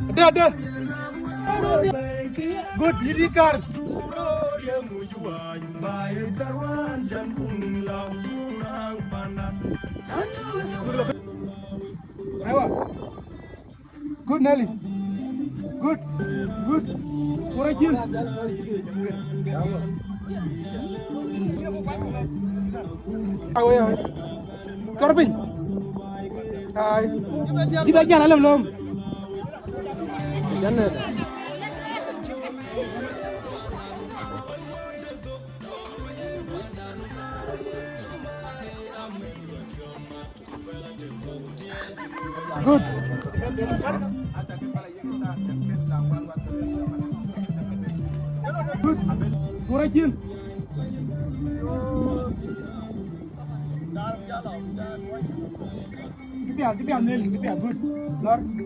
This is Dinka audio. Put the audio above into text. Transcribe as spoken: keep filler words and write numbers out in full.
Ade, ade. Good, yïn yï kar. Aywa. Good, Nelly. Good. Good. Kura cin. Awe, awe. Cɔr piny. Ai. Dï bɛ jal alɛm lom. Good. Good. Kura cin. Keep it, keep it, good. Lord.